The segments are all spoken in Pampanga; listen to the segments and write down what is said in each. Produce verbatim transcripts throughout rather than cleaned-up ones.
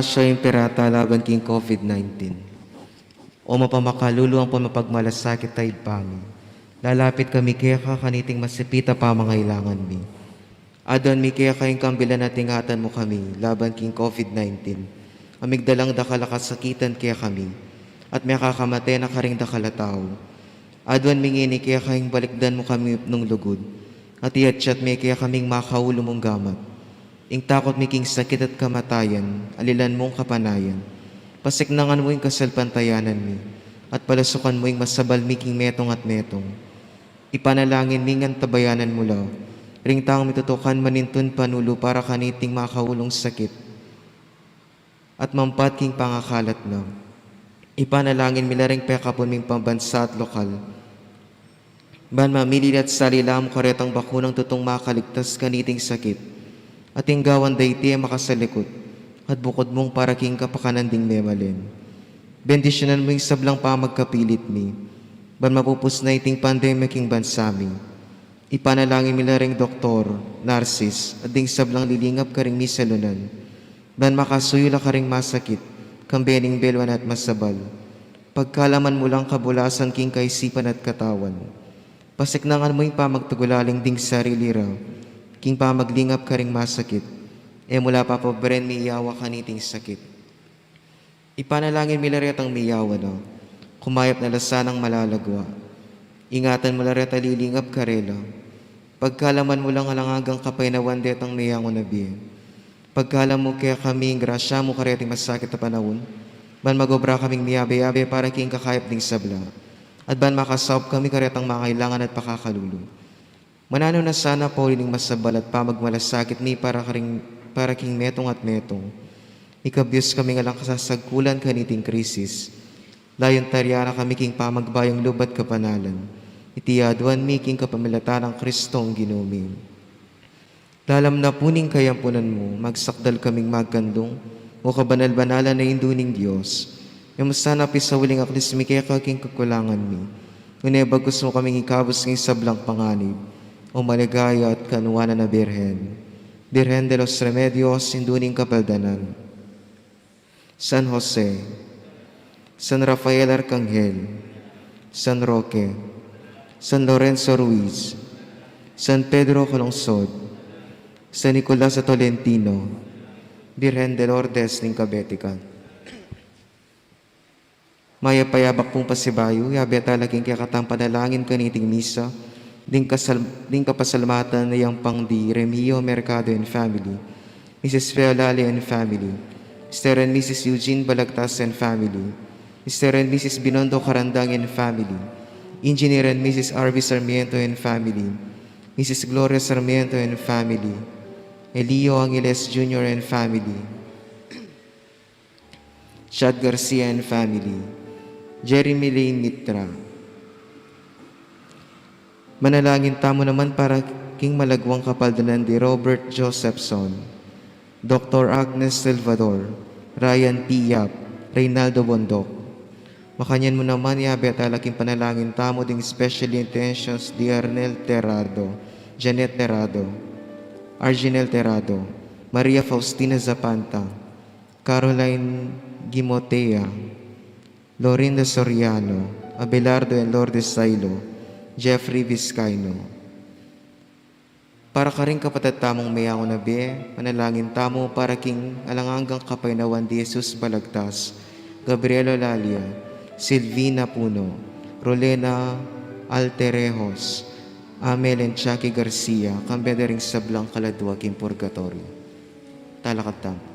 Siya ing pirata laban king COVID nineteen. O mapamakalulu ampon mapagmalasakit a Ibpa mi, lalapit kami keka kaniting masipit a pamangailangan mi. Aduan mi keka ing kambilan at ingatan mu kami laban king COVID nineteen, a migdalang dakal a kasakitan kekami, at mekakamate na karing dakal a tau. Aduan mi ngeni keka ing balikdan mu kami mipnung lugud, at iyatyat me keka ing makaulu mung gamat. Ing takut mi king sakit at kamatayan, alilan mung kapanayan. Pasiknangan mu ing kasalpantayanan mi, at palasukan mu ing masabal mi king metung at metung. Ipanalangin mi ngan tabayanan mu la ring taung mitutukan manintun panulu para kaniting makaulung sakit at mampat king pangakalat na. Ipanalangin mi la ring pekapun ming pambansa at lokal, ban mamili la at sali la mu karetang bakunang tutung makaligtas kaniting sakit, at ing gawan da iti e makasalikut at bukud mung para king kapakanan ding memalen. Bendisyunan mu ing sablang pamagkapilit mi, ban mapupus na iting pandemya king bansa mi. Ipanalangin mi la ring doktor, narsis, at ding sablang lilingap karing misalunan, ban makasuyu la karing masakit, kambe ning belwan at masabal. Pagkalaman mu lang kabulasan king kaisipan at katawan. Pasiknangan mu ing pamagtagulaling ding sarili ra king pamaglingap karing masakit. E mu la papabren miyawa kaniting sakit. Ipanalangin mi la retang miyawa na, kumayap na la sanang malagwa. Ingatan mu la reta lilingap karela. Pagkalaman mu lang alang anggang kapaynawan detang meyangu na bie. Pagkalam mu kekami ing grasya mu kareting masakit a panaun, ban magobra kaming miyabe-yabe para king kakayap ding sabla, at ban makasaup kami karetang mangailangan at pakakalulu. Mananu na sana pauli ning masabal at pamagmalasakit mi para karing, para king metung at metung. Ikabyus kami ngan lang kasasagkulan kaniting krisis. Layun tarian na kami king pamagbayung lub at kapanalan. Iti aduan mi king kapamilatan nang Kristong Ginu mi. Lalam na pu ning kayampunan mu, magsakdal kaming magkandung, o kabanal-banalan a Indu ning Dios. E mu sana pisauling aklis mi keka king kakulangan mi, nune bagkus mu kaming ikabus king sablang panganib, o maligaya at kanuanan a Birhen. Birhen de los Remedios, Indu ning Kapaldanan. San Jose, San Rafael Arcangel, San Roque, San Lorenzo Ruiz, San Pedro Calungsod, San Nicolas a Tolentino, Birhen de Lourdes ning Kabetikan. Mayap a yabak pung pasibayu, yabe tala king kekatang panalangin kaniting misa, ding kasal-, ding kapasalamatan na yang pang di Remio Mercado and family, Missus Feolale and family, Mister and Missus Eugene Balagtas and family, Mister and Missus Binondo Carandang and family, Engineer and Missus Arby Sarmiento and family, Missus Gloria Sarmiento and family, Elio Angeles Junior and family, Chad Garcia and family, Jeremy Lane Mitra. Manalangin tamu naman para king malagwang kapaldanan di Robert Josephson, Doktor Agnes Salvador, Ryan P. Yap, Reynaldo Bondoc. Makanyan mu naman yabe tala king panalangin tamu ding special intentions di Arnel Terado, Janet Terado, Arginel Terado, Maria Faustina Zapanta, Caroline Gimotea, Lorinda Soriano, Abelardo and Lourdes Sailo, Jeffrey Vizcaino. Para karing kapatad tamung meyangu na bie, manalangin tamu para king alang anggang kapaynawan di Jesus Balagtas, Gabriel Olalia, Silvina Puno, Rolena Alterejos, Amel and Chucky Garcia, kambe da ring sablang kaladua king purgatoryo. Talakad tamu.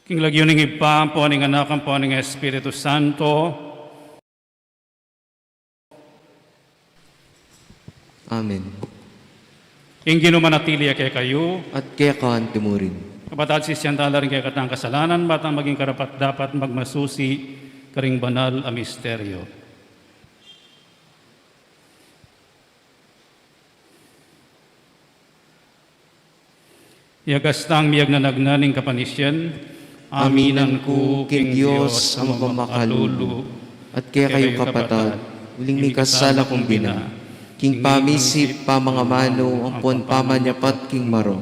King lagyu ning Ibpa, ampo ning Anak, ampo ning Espiritu Santo. Amen. Ing Ginu manatili ya kekayu. At keka mu rin. Kapatad, sisian tala ring kekatang kasalanan, bang maging karapat-dapat magmasusi karing banal a misteryo. Iyagas tang miyagnanagnan ning kapanisian, aminan ku king Dios a mapamakalulu, at kekayu kapatad, uling mikasala kung bina, king pamisip, pamangamanu, ampon pamanyapat king marok,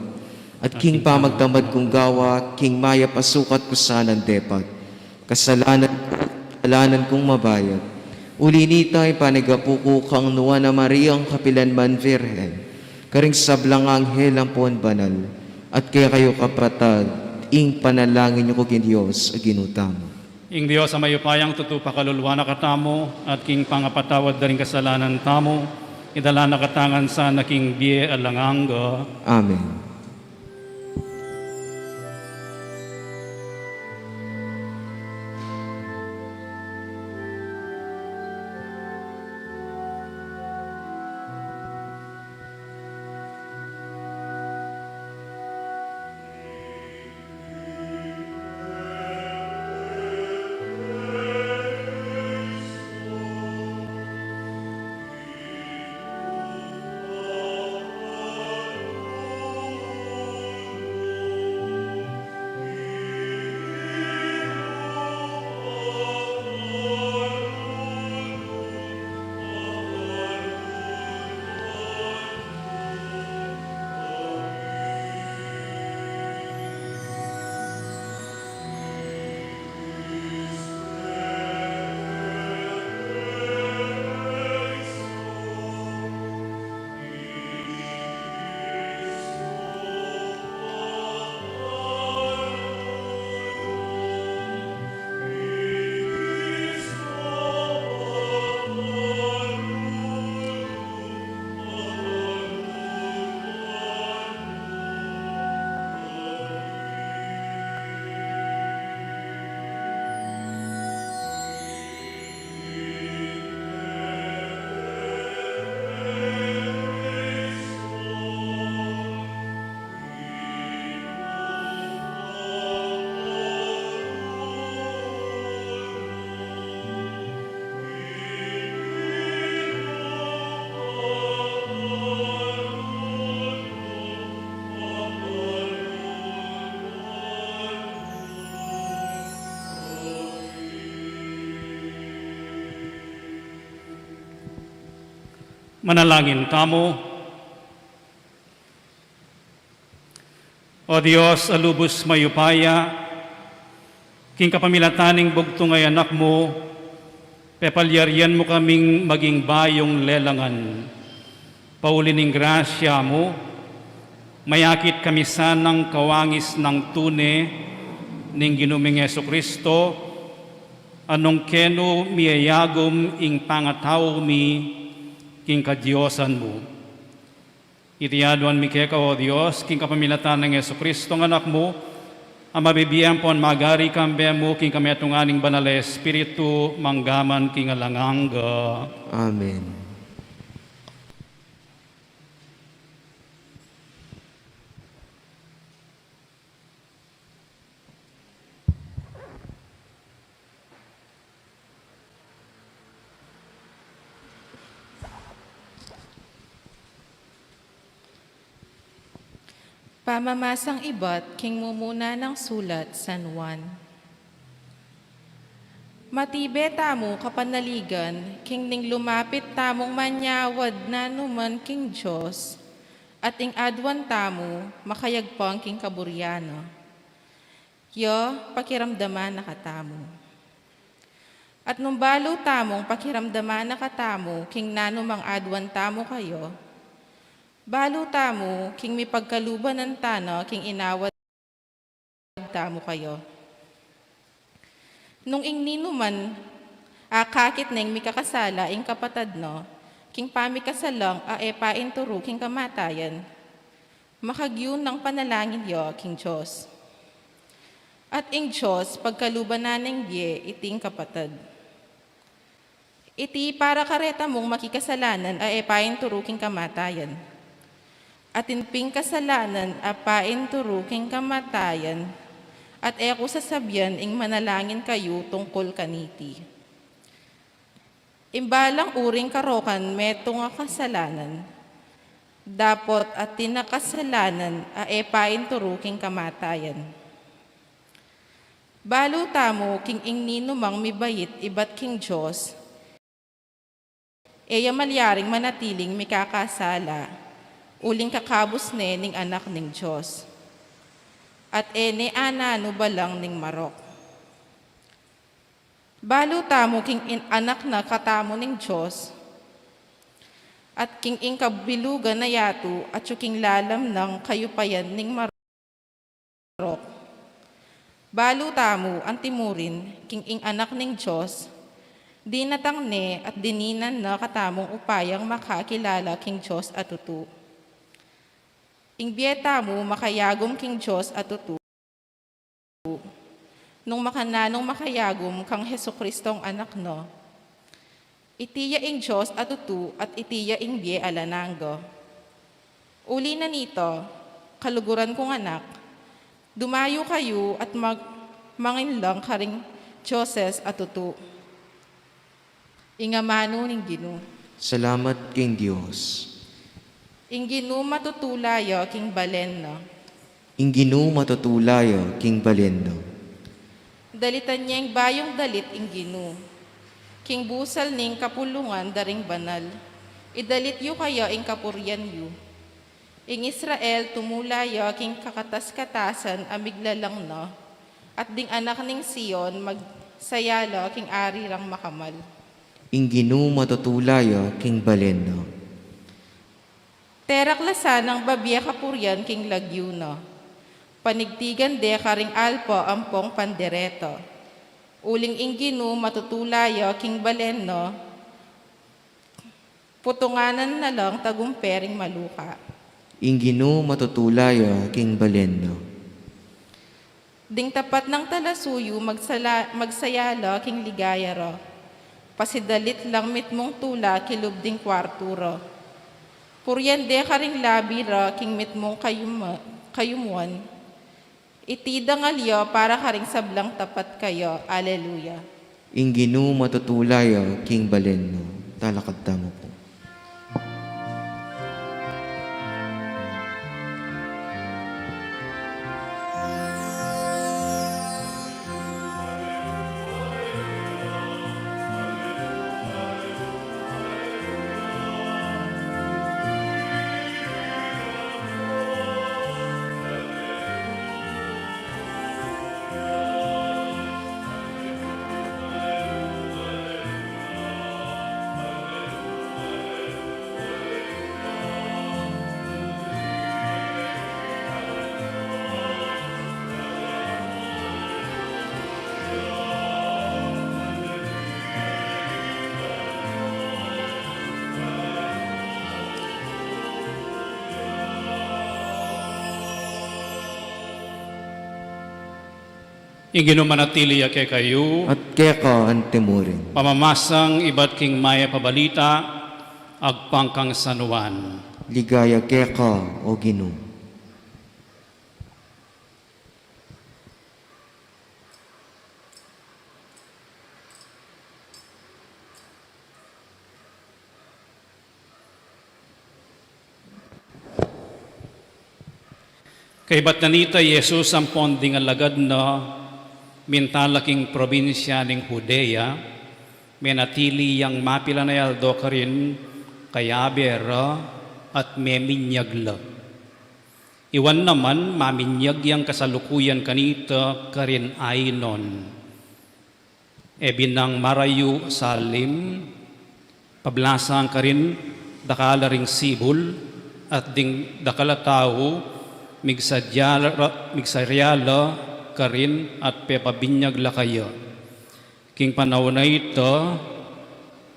at king pamagtamad kung gawa, king mayap a sukat ku sanang depat. Kasalanan ku, kasalanan kung mabayat. Uli nita, ipanyawad ku kang Nuan a Mariang kapilan man Virgen, karing sablang anghel ampon banal, at kekayu kapatad, ing panalangin yu ku king Dios a Ginu tamu. Ing Dios a mayupayang tutu pakaluluan na katamu, at king pangapatawad da ring kasalanan tamu, idala na katamu ngan sana king bie alang angga. Amen. Manalangin tamu. O Dios a lubus mayupaya, king kapamilatan ning bugtung a Anak mu, pepalyarian mu kaming maging bayung lelangan. Pauli ning grasya mu, mayakit kami sanang kawangis nang tune ning Ginu ming Jesucristo, a nung kenu miyayagum ing pangatau mi king kadiosan mu. Iti aduan mi keka, O Dios, king kapamilatan nang Jesucristo a Anak mu, a mabibie ampon magari kambe mu king kametungan ning Banal a Espiritu, mangga man king alang angga. Amen. Pamamasang ibat king mumuna nang sulat San Juan. Matibe tamu kapanaligan king ning lumapit tamung manyawad nanu man king Dios, at ing aduan tamu makayagpang king kaburian na. Kaya pakiramdaman na katamu. At nung balu tamung pakiramdaman na katamu king nanu mang aduan tamu kayu, balu tamu king mipagkaluban tana king inawad tamu kayu. Nung ing ninuman a akakit neng mikakasala ing kapatad na king pamikasalang a e painturu king kamatayan, makagyu nang panalangin ya king Dios. At ing Dios pagkaluban na ning bie iting kapatad. Iti para kareta mung makikasalanan a e painturu king kamatayan. At ing ping kasalanan a painturu king kamatayan, at e ku sasabian ing manalangin kayu tungkul kaniti. Ing balang uring karokan metung a kasalanan, dapot atin a kasalanan a e painturu king kamatayan. Balu tamu king ing ninumang mibait ibat king Dios, e ya malyaring manatiling mikakasala, uling kakabus ne ning anak ning Dios. At e ne ananu balang ning marok. Balu tamu king in anak na katamu ning Dios, at king ing kabilugan na yatu, at yu king lalam nang kayupayan ning marok. Balu tamu antimurin king ing anak ning Dios, dinatang ne at dininan na katamung upayang makakilala king Dios a tutu. Ing bie tamu makayagum king Dios a tutu, nung makananung makayagum kang Jesucristong anak na. Iti ya ing Dios a tutu at iti ya ing bie alang angga. Uli na nita, kaluguran kung anak, dumayu kayu at mag-, manginlang karing dioses a tutu. Ing amanu ning Ginu. Salamat king Dios. Ing Ginu matutula ya king balen na. Ing Ginu matutula ya king balen na. Dalitan ya ing bayung dalit ing Ginu. King busal ning kapulungan da ring banal, idalit yu kaya ing kapurian yu. Ing Israel tumula ya king kakatas-katasan a miglalang na, at ding anak ning Sion magsaya la king ari rang makamal. Ing Ginu matutula ya king balen na. Terak la sanang babie kapurian king lagyu na. Panigtigan de karing alpa ampong pandereta. Uling ing Ginu matutula ya king balen na, putunganan na lang tagumpe ring maluka. Ing Ginu matutula ya king balen na. Ding tapat nang talasuyu magsala-, magsaya la king ligaya ra. Pasidalit lang mitmung tula kilub ding kuartu ra. Purian de karing labi ra king mitmung kayuma-, kayumuan. Iti dangal ya para karing sablang tapat kaya. Aleluya. Ing Ginu matutula ya king balen na. Talakad tamu pu. Ing Ginu manatili ya kekayu. At keka antimurin. Pamamasang ibat king Mayap a Balita agpang kang San Juan. Ligaya keka, O Ginu. Kaybat na nita, i Jesus ampon ding alagad na minta la king probinsya ning Judea, menatili yang mapilan a aldo karin, kayabe ra at meminyag la. I Juan naman, maminyag yang kasalukuyan kanita karin Ainon. E binang marayu salim, pablasang karin dakal a ring sibul, at ding dakal a tau migsadya la, migsarya la karin at pepabinyag la kaya. King panaun a ita,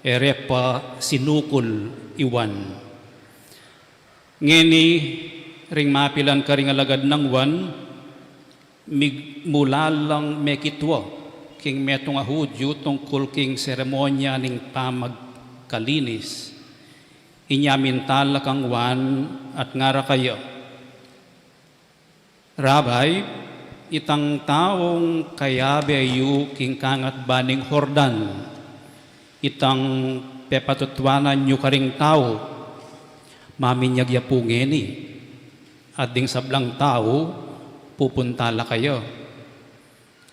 e re pa sinukul i Juan. Ngeni ring mapilan karing alagad nang Juan, Migmula lang mekitua king metung a Hudyu tungkul king seremonya ning pamagkalinis, inya minta la kang Juan at ngara kaya, "Rabbi, itang taung kayabe yu king kangatba ning Jordan, itang pepatutuanan yu karing tau, maminyag ya pu ngeni, at ding sablang tau pupunta la kaya."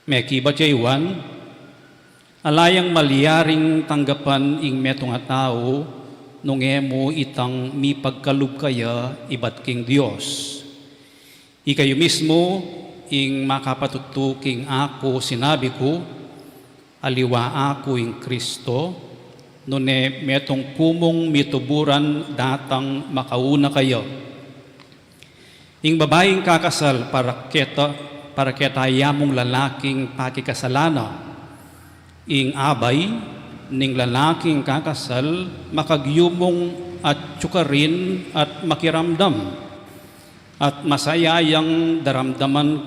Mekibat ya i Juan, "Ala yang malyaring tanggapan ing metung a tau nung e mu itang mipagkalub kaya ibat king Dios. Ikayu mismu ing makapatutu king aku sinabi ku, aliwa aku ing Kristo, nune metung ku mung mituburan datang makauna kaya. Ing babaing kakasal para keta, para keta ya mung lalaking pakikasalan na. Ing abay ning lalaking kakasal makagyumung at tsukarin at makiramdam, at masaya yang daramdaman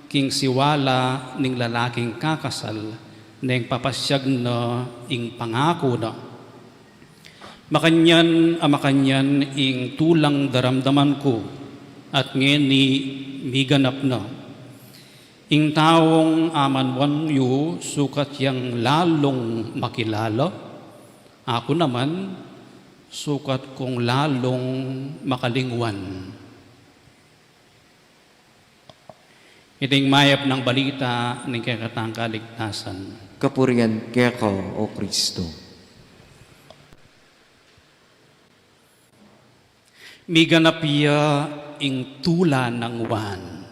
king siwala ning lalaking kakasal neng papasyag na ing pangaku na." Makanyan a makanyan ing tulang daramdaman ku, at ngeni miganap na. Ing taung amanuan yu sukat yang lalung makilala, aku naman sukat kung lalung makalingwan. Iting mayap nang balita ning kekatang kaligtasan. Kapurian keka, O Kristo. Miganap ya ing tula nang Juan.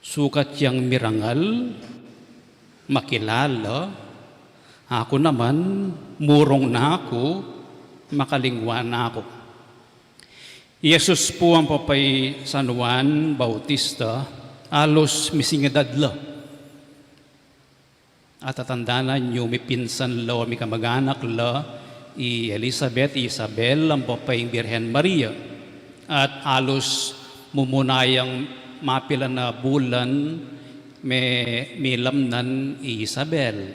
Sukat yang mirangal, makilala, aku naman, murung na ku, makalingwan na ku. I Jesus pu ampo pa i San Juan Bautista, alus misingedad la. At tatandanan yu, mipinsan la o mikamaganak la i Elizabeth, i Isabel, ampo pa ing Birhen Maria. At alus mumuna yang mapilan a bulan me-, milamnan i Isabel.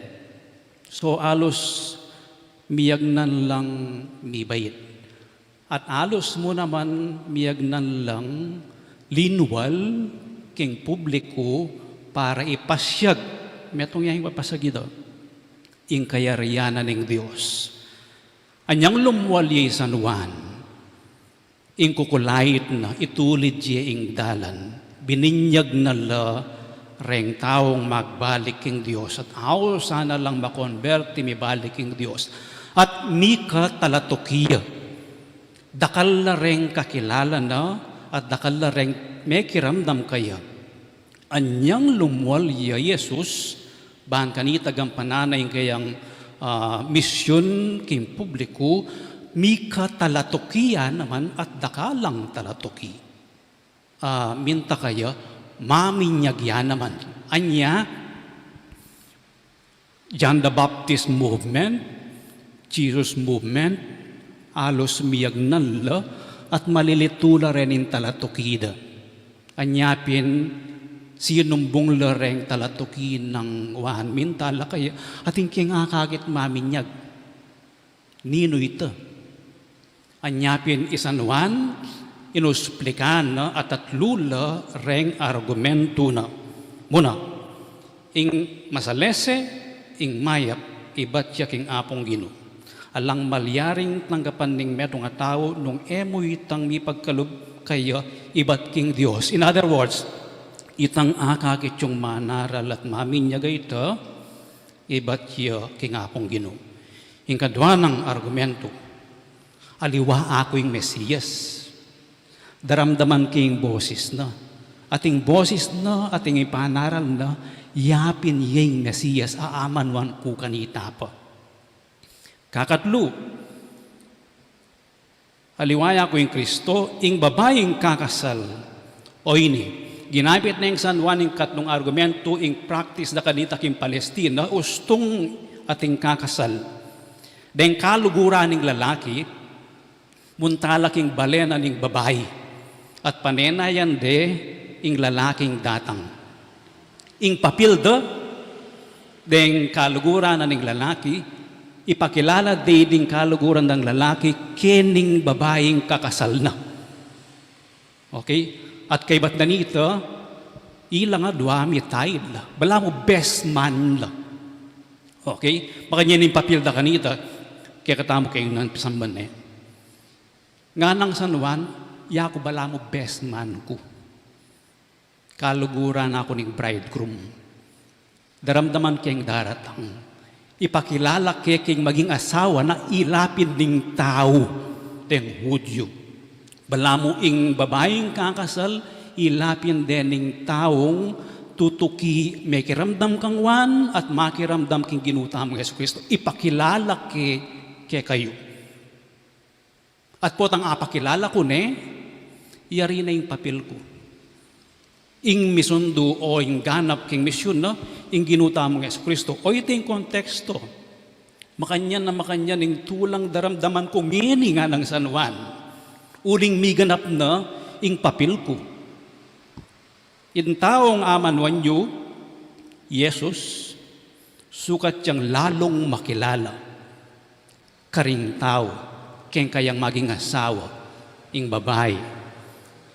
So, alus miyagnan lang mibait. At alus mu naman miyagnan lang linwal king publiku para ipasyag, metung ya ing papasyag ida, ing kayarian na ning Dios. Anyang lumwal ya i San Juan, ing kukulait na, itulid ya ing dalan, bininyag na la reng taung magbalik king Dios, at ausan na lang makonberti, mibalik king Dios, at mika talatuki ya. Dakal la reng kakilala na, at dakal la reng mekiramdam kaya. Anyang lumwal ya i Jesus, ban kanita gampanan na ing kayang, ah, misyun king publiku, mika talatuki ya naman at dakal lang talatuki. Ah, minta kaya, maminyag ya naman. Anya, John the Baptist movement, Jesus movement, alus miyagnan la, at malilitu la reng talatuki da. Anya pin, sinumbung la reng talatuki nang Juan, minta la kaya, atin keng akakit maminyag. Ninu ita? Anya pin i San Juan, inusplikan na at tatlu la reng argumentu na. Muna, ing masalese, ing mayap, ibat ya king Apung Ginu. Alang malyaring tanggapan ning metung a tau nung e mu itang mipagkalub kaya ibat king Dios. In other words, itang akakit yung manaral at maminyag a ita, ibat ya king Apung Ginu. Ing kadua nang argumentu, aliwa aku ing Mesias. Daramdaman ke ing bosis na. At ing bosis na, at ing ipanaral na, ya pin ya ing Mesias a amanuan ku kanita pa. Kakatlu, aliwa ya ku ing Kristo, ing babaing kakasal. O ini, ginamit neng San Juan ing katlung argumentu, ing practice da kanita king Palestina, ustung ating kakasal. Deng kaluguran ning lalaki, munta la king bale na ning babai. At panenayan de, ing lalaking datang. Ing papil da deng kaluguran na ning lalaki, ipakilala de ding kaluguran dang lalaki kening babaing kakasal na. Okay? At kaybat na nita, ila nga dua mi tayad la. Balamu best man la. Okay? Makanyan ing papil da kanita, kekatamu keng nanu pisamban ne. Nganang San Juan, yaku balamu best man ku. Kaluguran na ku ning bridegroom. Daramdaman keng daratang. Ipakilala ke king maging asawa na ila pin ding tau deng Hudyu. Balamu ing babaing kakasal, ila pin de ning taung tutuki mekiramdam kang Juan at makiramdam king Ginu tamung Jesucristo. Ipakilala ke kekayu. At potang apakilala ku ne, yari na ing papil ku. Ing misundu o ing ganap king misyun na ing Ginu tamung Jesucristo. O iti ing konteksto. Makanyan na makanyan ing tulang daramdaman ku ngeni, nganang San Juan. Uling miganap na ing papil ku. Ing taung amanuan yu, Jesus, sukat yang lalung makilala karing tau, keng kayang maging asawa, ing babai.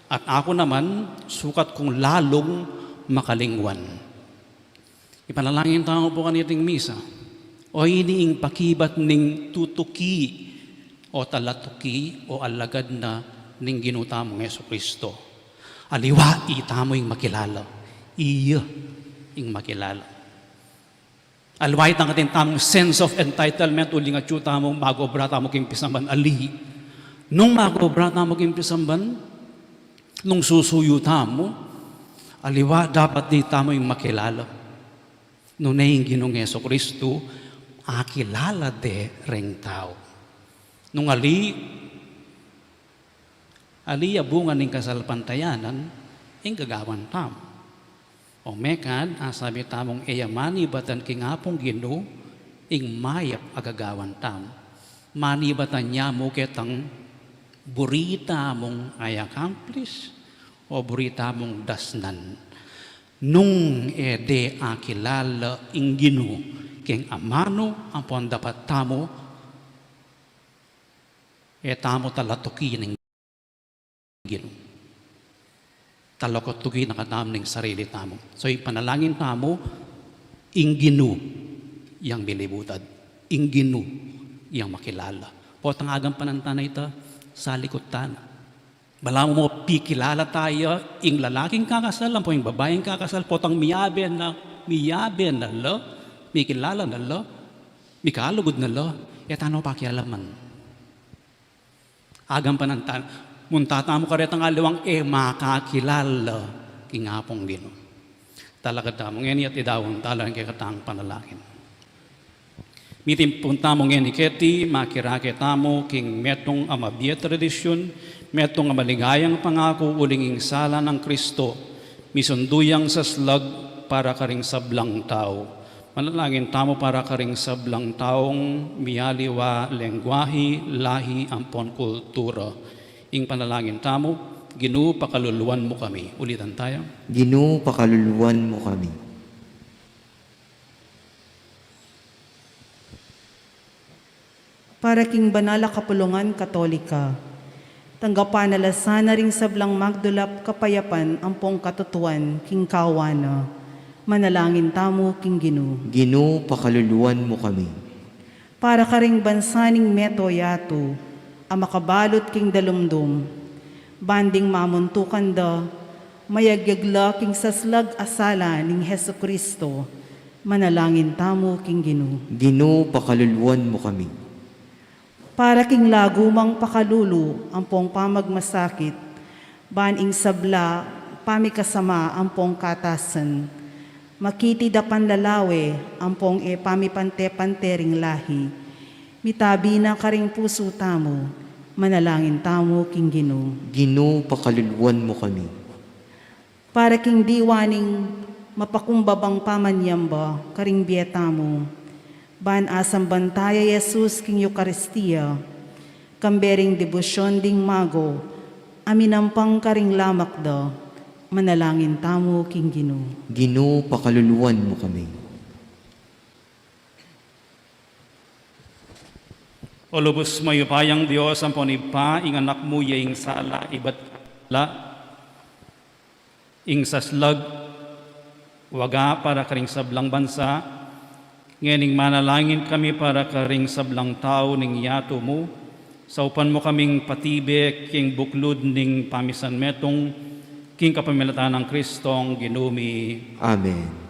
At aku naman, sukat kung lalung makalingwan. Ipanalangin tamu pu kaniting misa. O ini ing pakibat ning tutuki o talatuki o alagad na ning Ginu tamung Jesucristo. Aliwa itamu ing makilala. Iya ing makilala. Aliwa itang atin tamung sense of entitlement, uling atyu tamu, mag-obra tamu king pisamban, ali. Nung mag-obra tamu king pisamban, nung susuyu tamu, aliwa dapat di tamu ing makilala. Nune ing Ginung Jesucristo, akilala de reng tau. Nung ali, ali ya bunga ning kasalpantayanan, ing gagawan tamu. O mekad, asabi tamung e ya manibatan king Apung Ginu, ing mayap a gagawan tamu. Manibatan ya mu ketang buri tamung i-accomplish, o buri tamung dasnan. Nung e de akilala ing Ginu, keng amanu ampon dapat tamu, e tamu talatuki ning Ginu. Talatuki na katamu ning sarili tamu. So, ipanalangin tamu, ing Ginu yang milibutad, ing Ginu yang makilala. Potang agampanan ta na ita, salikut ta na. Balamu mapikilala taya, ing lalaking kakasal, ampo ing babaing kakasal, potang miyabe na, miyabe na la, mikilala na la, mikalugud na la, e ta na pakialaman. Agampanan ta, munta tamu karetang aliwang e makakilala king Apung Ginu. Talakad tamu ngeni at idaun tala ing kekatang panalangin. Mitimpun tamu ngeni keti, makirake tamu king metung a mabie tradisyun, metung a maligayang pangaku uling ing sala nang Kristo, misundu yang saslag para karing sablang tau. Manalangin tamu para karing sablang taung mialiwa lengguahi, lahi, ampon kultura. Ing panalangin tamu, Ginu, pakaluluan mu kami. Ulitan taya. Ginu, pakaluluan mu kami. Para king banal a kapulungan Katolika. Tanggapan na la sana ring sablang magdulap kapayapan ampong katutuan king kawan na. Manalangin tamu king Ginu. Ginu, pakaluluan mu kami. Para karing bansa ning meto yatu a makabalut king dalumdum, ban ding mamuntukan da, mayagyag la king saslag a sala ning Jesucristo, manalangin tamu king Ginu. Ginu, pakaluluan mu kami. Para king lagumang pakalulu ampong pamagmasakit, ban ing sabla pamikasama ampong katasan, makiti da panlalawe ampong e pamipante-pante ring lahi, mitabi na karing pusu tamu, manalangin tamu king Ginu. Ginu, pakaluluan mu kami. Para king diwa ning mapakumbabang pamanyamba karing bie tamu, ban asamban taya Jesus king Eukaristia, kambe ring debosyon ding mago a minampang karing lamak da, Manalangin tamu king Ginu. Ginu, pakaluluan mu kami. O lubus mayupayang Dios ampon Ibpa, ing Anak mu ya ing sala ibat la ing saslag, waga para karing sablang bansa, ngening manalangin kami para karing sablang tau ning yatu mu, saupan mu kaming patibe king buklud ning pamisan metung, king kapamilatan nang Kristong Ginu mi. Amen.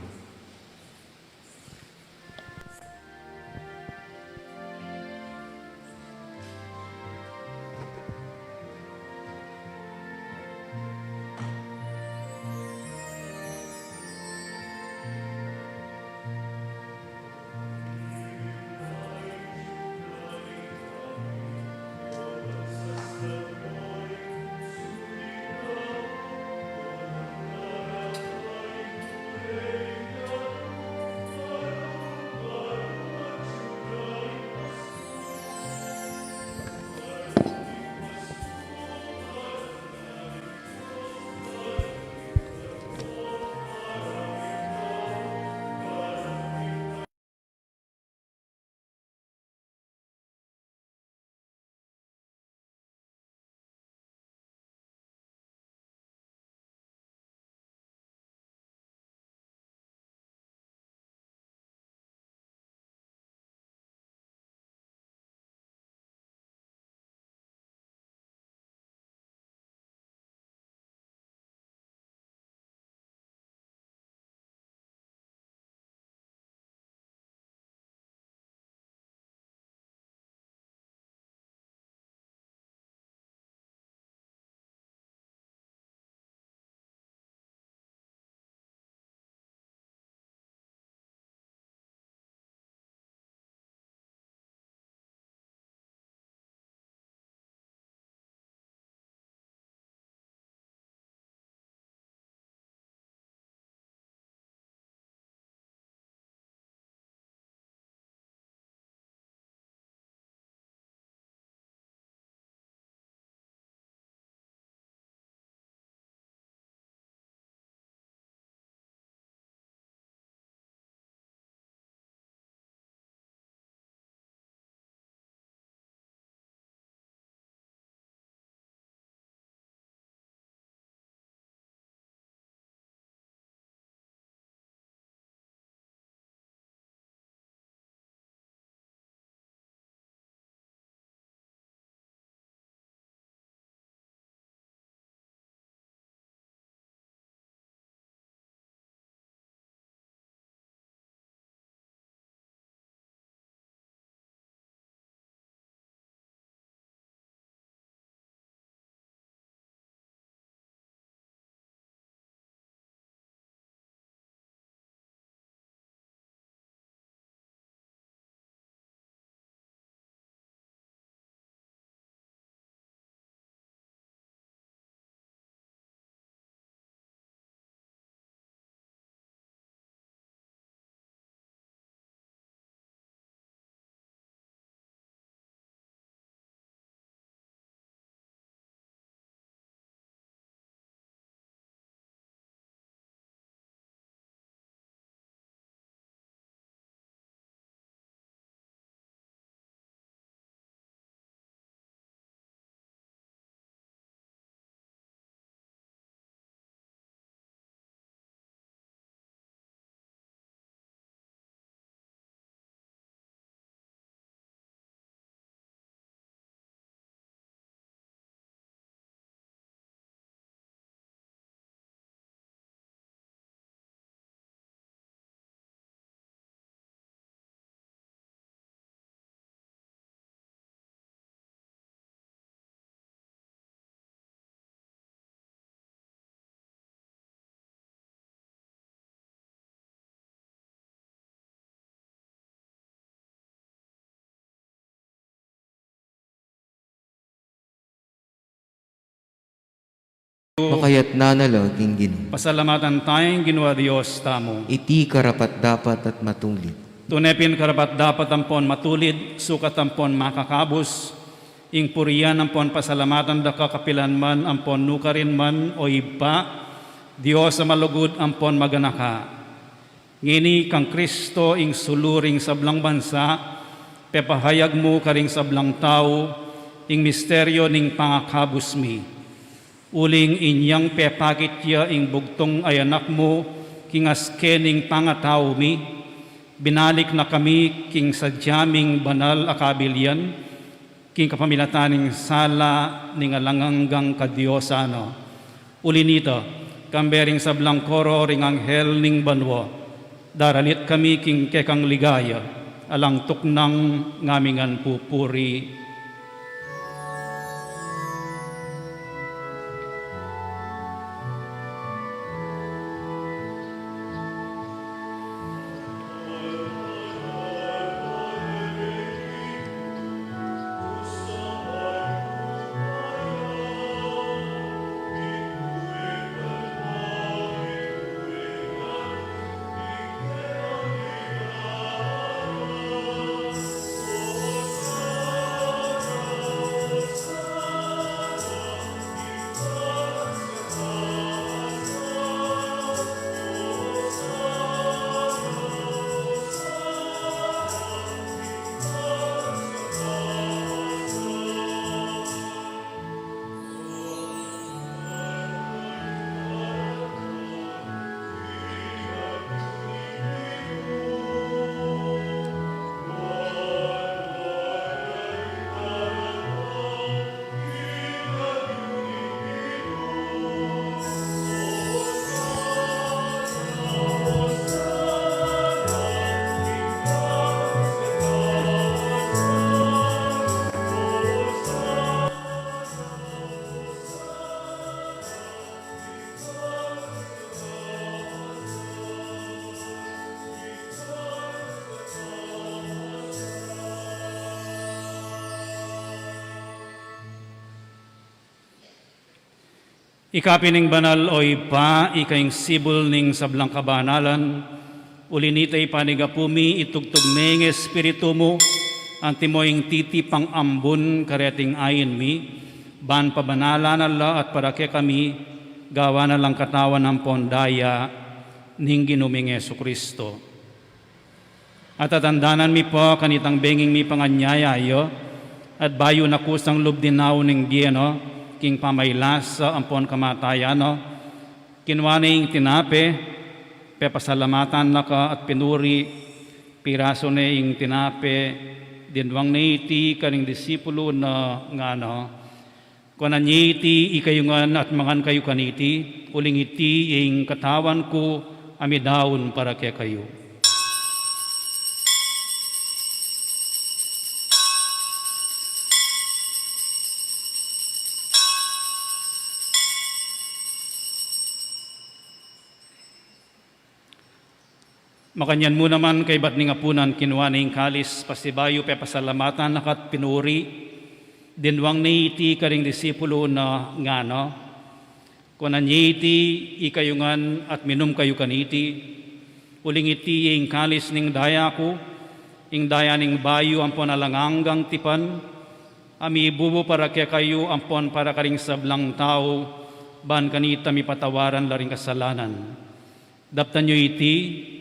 Makayatna na la king Ginu. Pasalamatan taya ing Ginu a Dios tamu. Iti karapat-dapat at matulid. Tune pin karapat-dapat ampon matulid, sukat ampon makakabus, ing purian ampon pasalamatan da ka kapilan man ampon nukarin man, o Ibpa, Dios a malugud ampon maganaka, ngeni kang Kristo ing sulu ring sablang bansa, pepahayag mu karing sablang tau ing misteryo ning pangakabus mi. Uling inyang pepakit ya ing bugtung a Anak mu king aske ning pangatau mi, binalik na kami king sadya ming banal a kabilian, king kapamilatan ning sala ning alang anggang kadiosan na. Uli nita, kambe ring sablang koro ring anghel ning banua, daralit kami king kekang ligaya, alang tuknang ngamingan pupuri. Ika pin ing banal, o Ibpa, ika ing sibul ning sablang kabanalan. Uli nita, ipanyawad mi, itugtug me ing Espiritu mu, antimo ing titipang ambun kareting ain mi, ban pabanalan na la at para kekami, gawan na lang katawan ampon daya ning Ginu ming Jesucristo. At tatandanan mi pu kanitang benging mipanganyaya ya, at bayu na kusang lub dinaun ing bie na, king pamailasa ampon kamatayan na, kinua ne ing tinape, pepasalamatan na ka at pinuri, pirasu ne ing tinape, dinwang ne iti karing disipulu na, ngana: Kuanan ye iti ikayu ngan at mangan kayu kaniti, uling iti ing katawan ku a midaun para kekayu. Makanyan mu naman, kaybat ning apunan, kinua ne ing kalis, pasibayu pepasalamatan na ka at pinuri, dinwang ne iti karing disipulu na, ngana: Kuanan ye iti ikayu ngan at minum kayu kaniti, uling iti ing kalis ning daya ku, ing daya ning bayu ampon alang anggang tipan, a mibubu para kekayu ampon para karing sablang tau, ban kanita mipatawaran la ring kasalanan. Daptan yu iti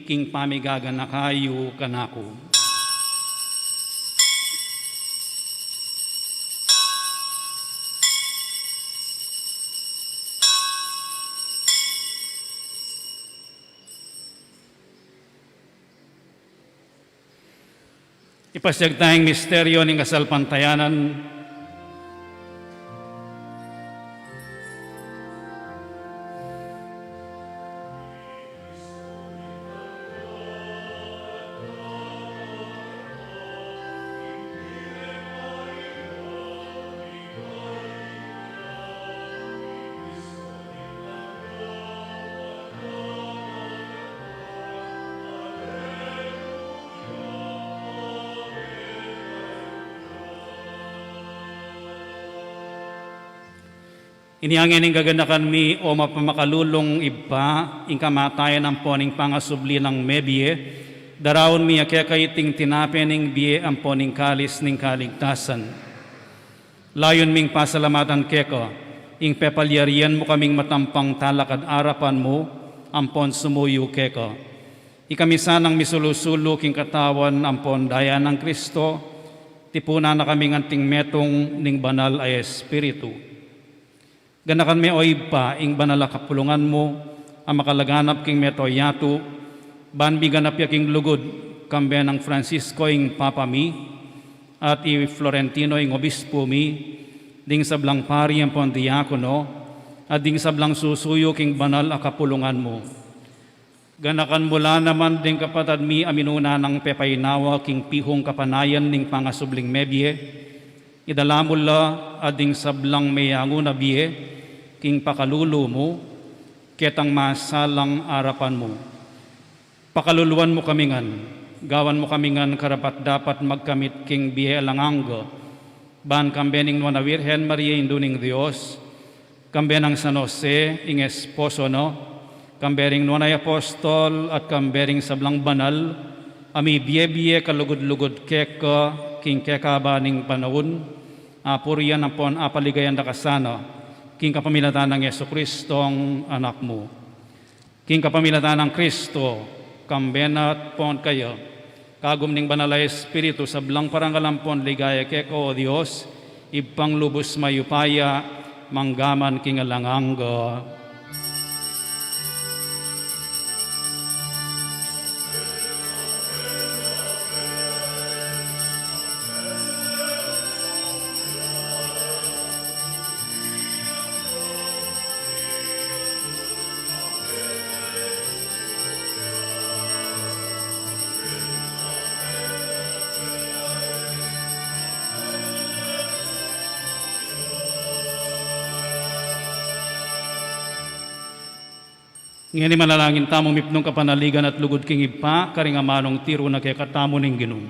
king pamigaganaka yu kanaku. Ipasiag taya ing misteryo ning kasalpantayanan. Inya ngeni ing gaganakan mi, o mapamakalulung Ibpa, ing kamatayan ampon ing pangasubli nang mebie, daraun mi keka iting tinape ning bie ampon ing kalis ning kaligtasan. Layun ming pasalamatan keka Ing pepalyarian mu kaming matampang talakad arapan mu ampon sumuyu keka. Ikami sanang misulu-sulu king katawan ampon daya nang Kristo, tipunan na kaming anting metung ning Banal a Espiritu. Ganakan me, o Ibpa, ing banal a kapulungan mu a makalaganap king mabilug a yatu, ban miganap ya king lugud, kambe nang Francisco ing Papa mi, at i Florentino ing Obispu mi, ding sablang pari ampon diakono, at ding sablang susuyu king banal a kapulungan mu. Ganakan mu la naman ding kapatad mi a minuna nang pepainawa king pihung kapanayan ning pangasubling mebie, idala mu la at ding sablang meyangu na bie king pakalulu mu, ketang masalang arapan mu. Pakaluluan mu kami ngan, gawan mu kami ngan karapat-dapat magkamit king bie alang angga, ban kambe ning Nuan a Virgen Maria, Indu ning Dios, kambe nang San Jose, ing esposo na, kambe ring nuan a apostol, at kambe ring sablang banal a mibie-bie kalugud-lugud keka king kekaba ning panaun, apurian ampon apaligayan da ka sana, king kapamilatan nang Jesucristong Anak mu. King kapamilatan nang Kristo, kambe na at pon kaya, kagum ning Banal a Espiritu, sablang parangal ampon ligaya keka, o Dios, Ibpang lubus mayupaya, mangga man king alang angga. Ngeni manalangin tamu mipnung kapanaligan at lugud king Ibpa, karing amanung tiru na kekatamu ning Ginu.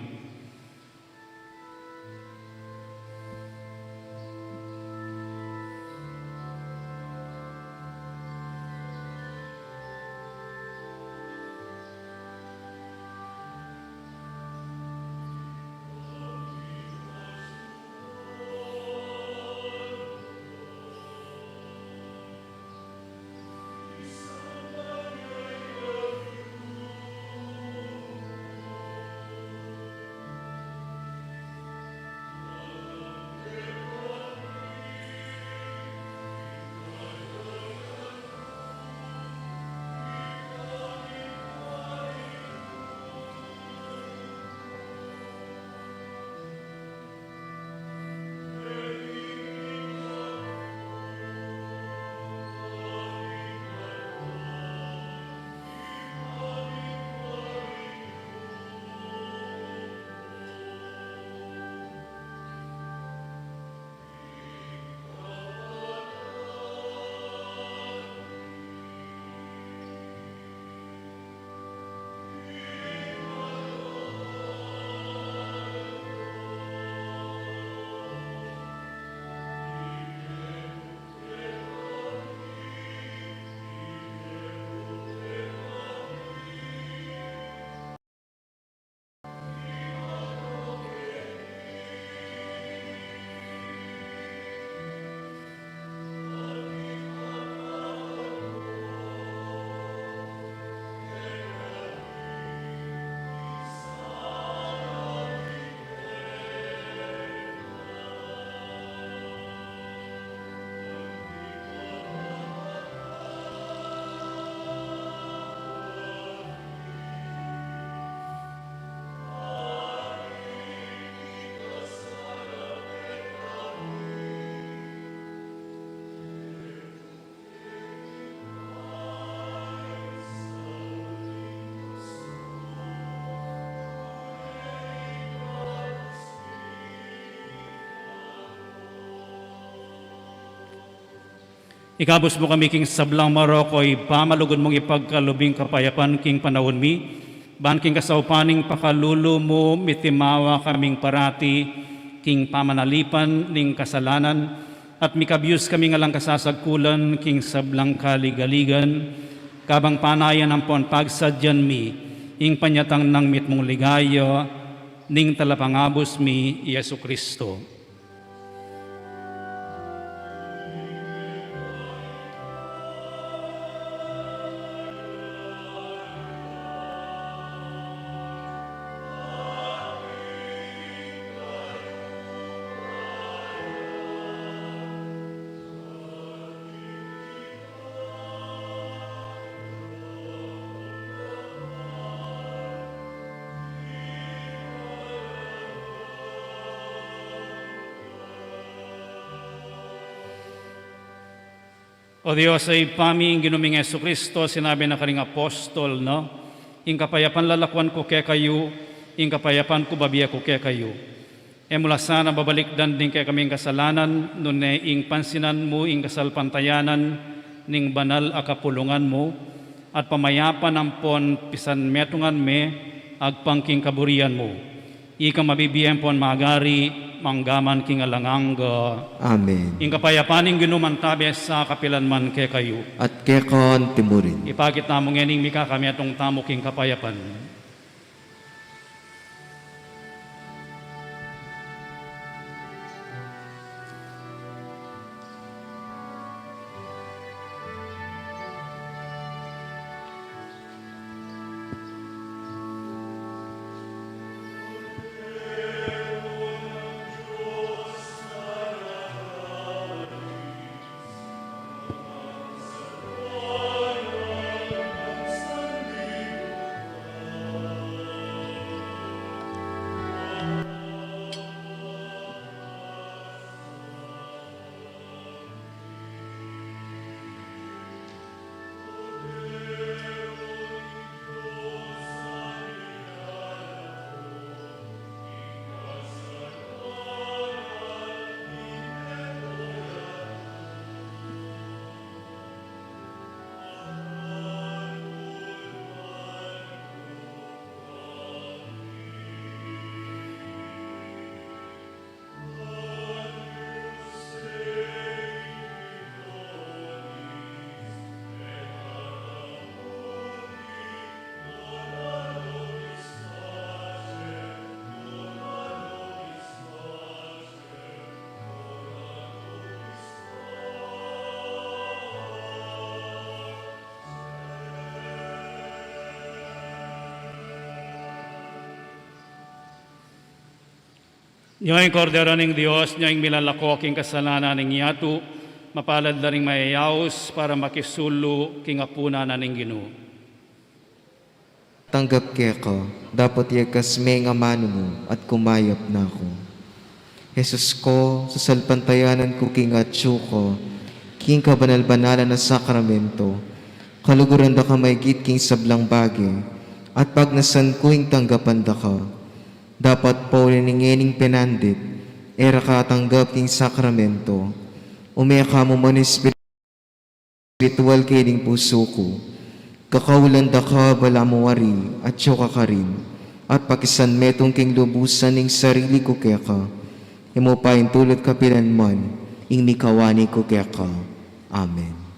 Ikabus mu kami king sablang marok, o Ibpa, malugud mung ipagkalub ing kapayapan king panaun mi, ban king kasaupan ning pakalulu mu, mitimawa kaming parati king pamanalipan ning kasalanan, at mikabus kami ngan lang kasasagkulan king sablang kaligaligan, kabang panayan ampon pagsadyan mi ing panyatang nang mitmung ligaya ning Talapangabus mi, Jesucristo. O Dios, a Ibpa mi, ing Ginu ming Jesucristo, sinabi na karing apostol na, ing kapayapan lalakwan ku kekayu, ing kapayapan ku bibie ku kekayu. E mu la sana babalikdan ding kekaming kasalanan, nune ing pansinan mu ing kasalpantayanan ning banal a kapulungan mu, at pamayapan ampon pisanmetungan me agpang king kaburian mu. Ika mabibie ampon magari mangga man king alang angga. Amen. Ing kapayapan ning Ginu mantabe sa kapilan man kekayu. At keka antimurin. Ipakit tamu ngening mikakametung tamu king kapayapan. Nyo ing Kordero ning Dios, nyo ing milalako king kasalanan ning yatu, mapalad la ring mayayaus para makisulu king apunan na ning Ginu. Tanggap keka, dapot yagkas me ing amanu mu at kumayap na ku. Jesus ko, sasalpantayanan ku king atsu ka, king kabanal-banalan a sakramento, kaluguran da ka maigit king sablang bage, at pagnasan ku ing tanggapan da ka. Dapat pauli ning ngening penandit, e ra ka atanggap king sakramento, ume ka mu man espiritual king pusu ku. Kakaulan da ka balamu wari, atsu ka karin, at pakisanmetung king lubusan ing sarili ku keka, e mu paintulut kapilan man ing mikawani ku keka. Amen.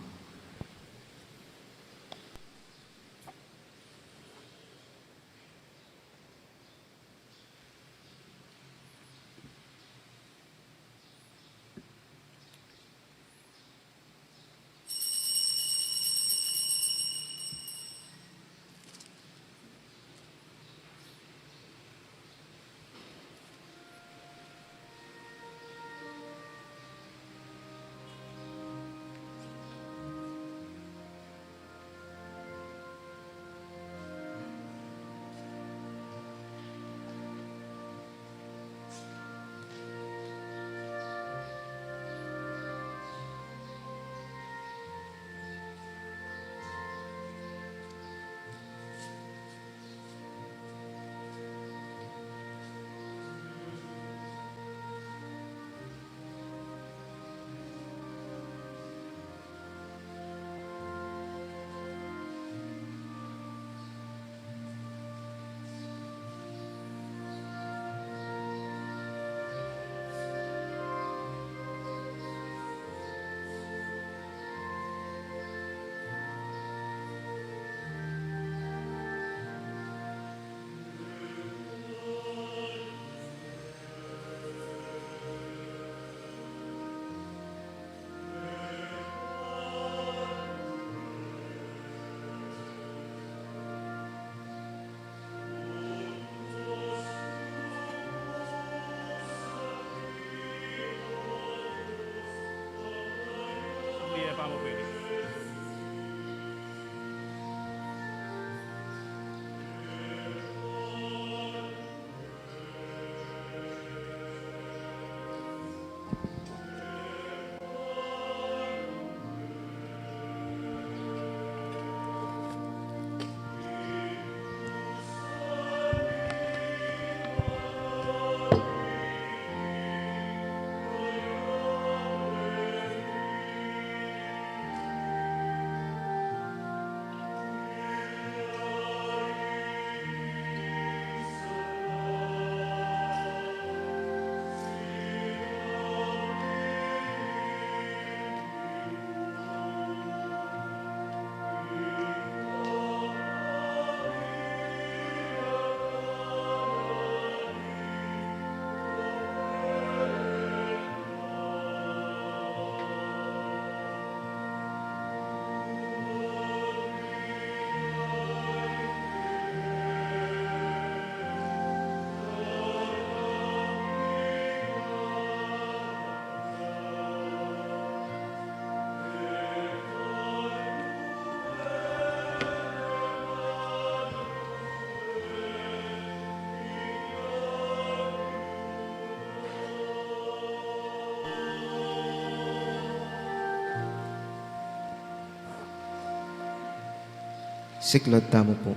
Siklaud tamu pu.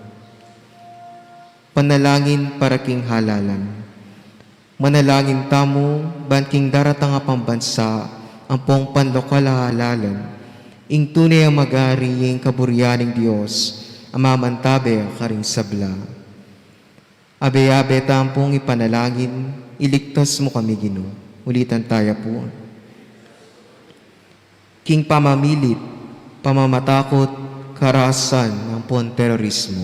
Panalangin para king halalan. Manalangin tamu ban king daratang a pambansa ampong panlokal a halalan, ing tune a magari ing kaburian ning Dios a mamantabe karing sabla. Abe-abe tamu pung ipanalangin, iligtas mu kami, Ginu. Ulitan taya pu. King pamamilit, pamamatakut, karasan, ampon terorismo.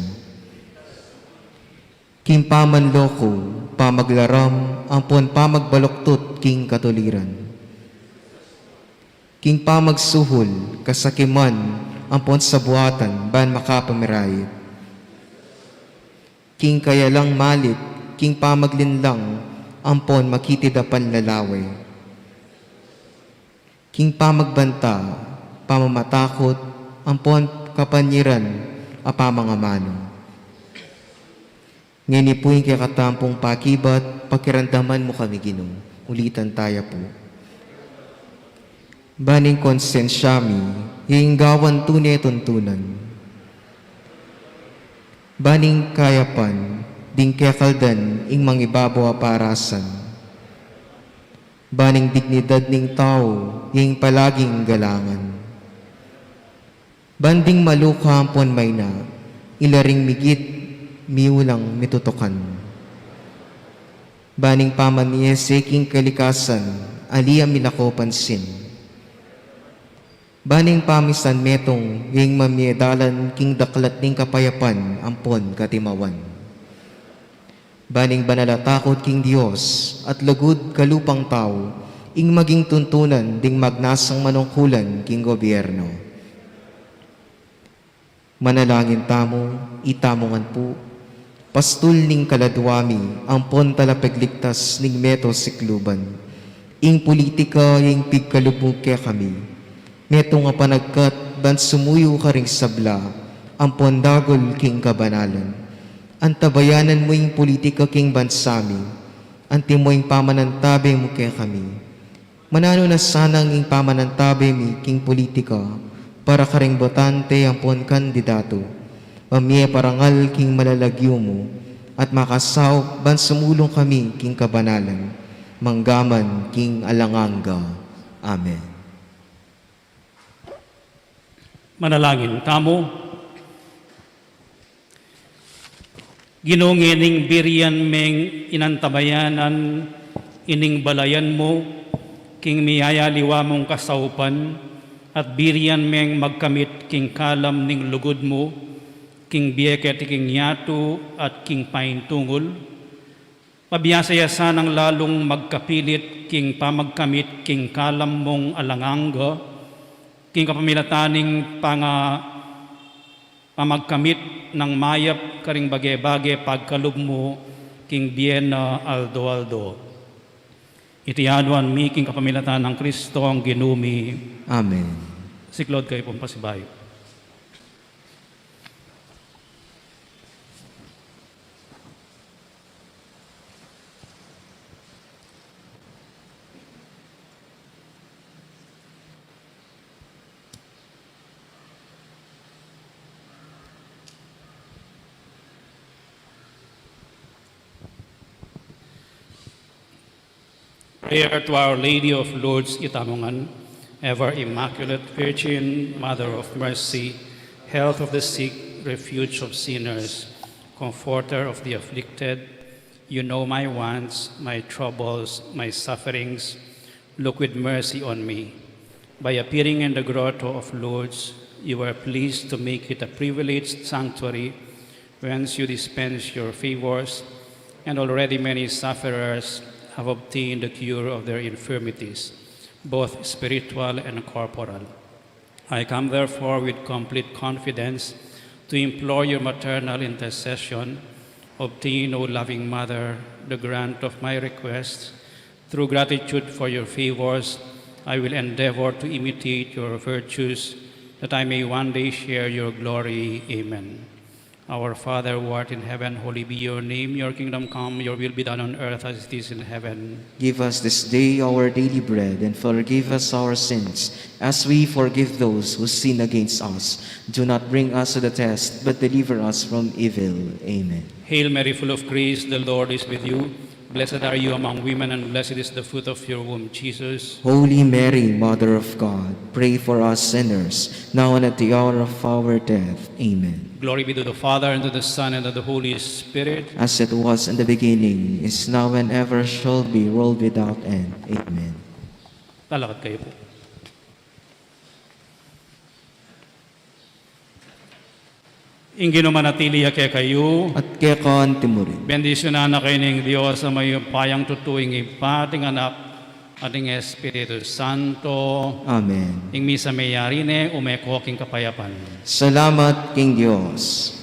King pamanloko, pamaglaram, ampon pamagbaluktot king katuliran. King pamagsuhul, kasakiman, ampon sabuatan ban makapamirayit. King kayalang malik, king pamaglinlang, ampon makitid a panlalawe. King pamagbanta, pamamatakut, ampon kapanyiran a pamangamanu. Ngeni pu ing kekatamung pakibat, pakiramdaman mu kami, Ginu. Ulitan taya pu. Ban ing konsensya mi, ing gawan tune tuntunan. Ban ing kayapan, ding kekaldan ing mangibabo a parasan. Ban ing dignidad ning tau, ing palaging galangan. Ban ding maluka ampon maina, ila ring migit, miulang mitutukan. Ban ing pamamiese king kalikasan, ali a milako pansin. Ban ing pamisan metung, ing mamiedalan king daklat ning kapayapan, ampon katimawan. Ban ing banal a takut king Dios, at lugud kalupang tau, ing maging tuntunan ding magnasang manungkulan king gobyerno. Manalangin tamu, itamu ngan pu, pastul ning kaladwa mi, ampon talapagligtas ning meto sikluban. Ing pulitika, ing pigkalub mu kekami. Metung a panagkat, ban sumuyu karing sabla, ampon dagul king kabanalan. Antabayanan mu ing pulitika king bansa mi, antimo ing pamanantabe mu kekami. Mananu na sanang ing pamanantabe mi king pulitika para karing botante ampon kandidatu. Mamie parangal king malalagyu mu, at makasaup ban sumulung kami king kabanalan, manggaman king alang angga. Amen. Manalangin tamu. Ginu, ngening birian meng inantabayanan ining balayan mu, king miyayaliwa mung kasaupan, at birian meng magkamit king kalam ning lugud mu, king bie keti king yatu at king paintungul, pabiasa ya sanang lalung magkapilit king pamagkamit king kalam mung alang angga, king kapamilatan ning panga-, pamagkamit nang mayap karing bage-bage pagkalub mu king bie na aldo-aldo. Iti aduan mi king kapamilatan nang Kristong Ginu mi. Amen. Siklaud kayu pung pasibayu. Prayer to Our Lady of Lourdes, itamu ngan. Ever Immaculate Virgin, Mother of Mercy, Health of the Sick, Refuge of Sinners, Comforter of the afflicted, you know my wants, my troubles, my sufferings. Look with mercy on me. By appearing in the grotto of Lourdes, you were pleased to make it a privileged sanctuary whence you dispense your favors, and already many sufferers have obtained the cure of their infirmities, both spiritual and corporal. I come, therefore, with complete confidence to implore your maternal intercession. Obtain, O loving Mother, the grant of my requests. Through gratitude for your favors, I will endeavor to imitate your virtues, that I may one day share your glory. Amen. Our Father who art in heaven, holy be your name. Your kingdom come, your will be done on earth as it is in heaven. Give us this day our daily bread, and forgive us our sins, as we forgive those who sin against us. Do not bring us to the test, but deliver us from evil. Amen. Hail Mary, full of grace, the Lord is with you. Blessed are you among women, and blessed is the fruit of your womb, Jesus. Holy Mary, Mother of God, pray for us sinners, now and at the hour of our death. Amen. Glory be to the Father, and to the Son, and to the Holy Spirit. As it was in the beginning, is now, and ever shall be, world without end. Amen. Lalakad kayo po. Ing Ginu manatili ya kekayu. At keka naman murin. Bendisyunan na kayu ning Dios a mayupayang tutu, ing Ibpa, at ing Anak, at ing Espiritu Santo. Amen. Ing misa meyari ne, ume ko king kapayapan. Salamat king Dios.